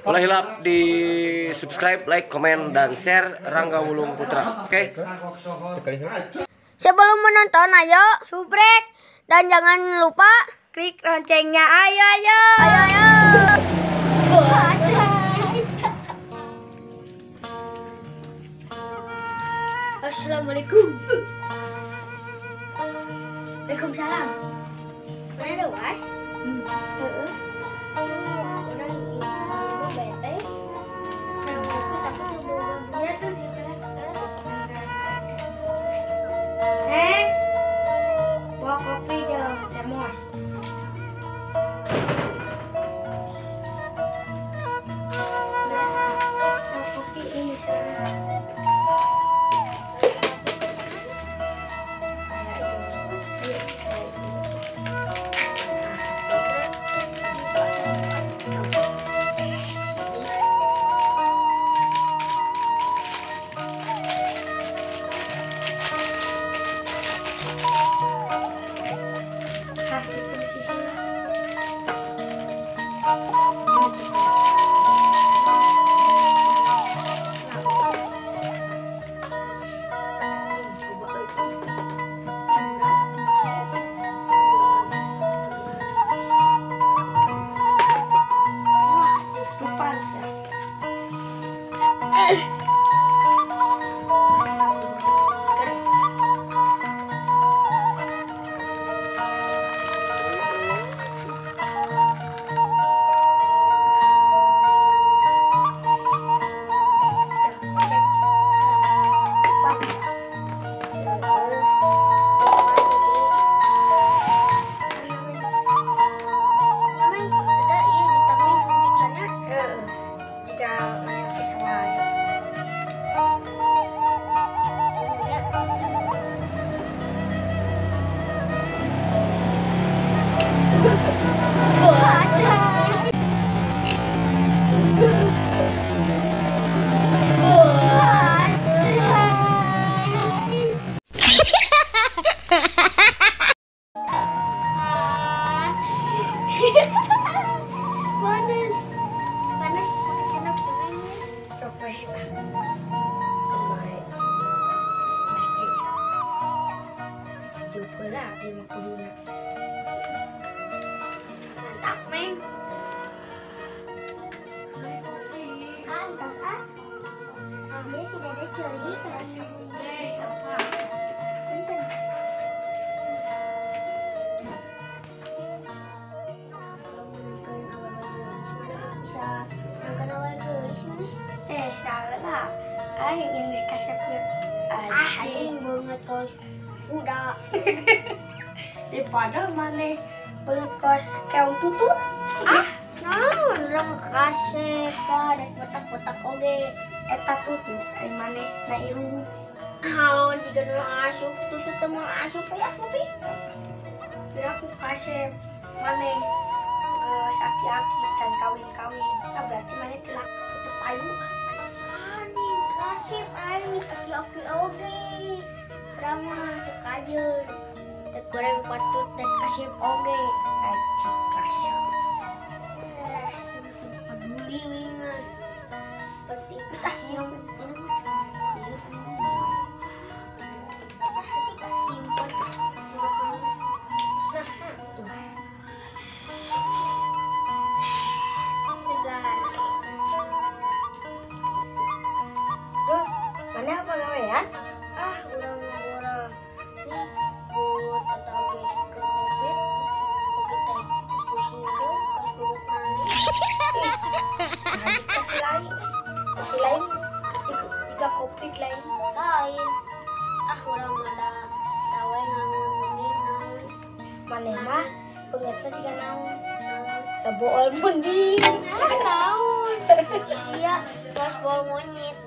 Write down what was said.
Ulah hilap di subscribe, like, komen, dan share Rangga Wulung Putra. Oke? Okay? Sebelum menonton, ayo subrek dan jangan lupa klik loncengnya. Ayo ayo. Ayo ayo. Assalamualaikum. Waalaikumsalam. Mana ada was? Heeh. Urang ibu bete. Nah, kopi tapi boga tuh di Neng, bawa kopi jeung termos. Nah, kopi ini sana. Panas, panas, pakai senap tangannya. Sampai kemarin pasti jumpa lah di makuduna. Mantap, Meng. Antos ah. Dia si Dede curi kalau sofa. Punten. Salah. Aing yang geus kasep ieu. Ah, aing beungeut kos kuda. Daripada maneh beungeut kos keong tutut. Ah, naon urang kasep tah rek botak-botak oge. Eta tutut aing maneh na irung. Haon jiga nu asup tutut teh moal asup ya kopi. Biar aku kasep maneh geus aki-aki can kawin-kawin. Tah berarti maneh teu teu payu. Anjing kasep aing geus aki-aki oge. Urang mah teu kajeun. Teu goreng patut teh kasep oge. Anjing kasep. Peduli wingan. Penting terus ah minum minum. Ah, simpan. Nah, tuh. Segar. Duh, mana apa gawean? Ah, urang ngora. Nih, buat atau ke covid. Covid teh pusingkeun kos bugut maneh. Nah, kasih lain. Kasih lain tiga covid lain. Lain. Ah, urang mah da tawe ngangon munding naon. Maneh mah beungeutna jiga naon? Bool munding. Ah, naon. Sia, kos bol monyet.